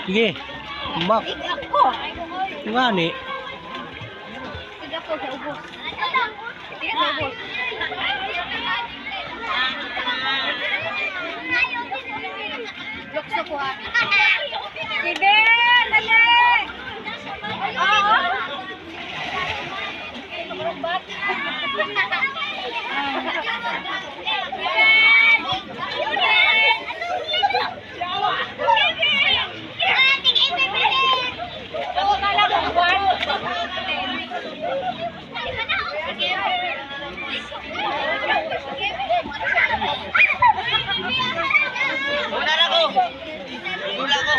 Sige. Bak. Ako. Ngani. Sige ako sa ubos. Sige sa ubos. Lukso ko ha. Sige, dali! Oo. Ako na lang ang 1. Wala na ko. Wala ko.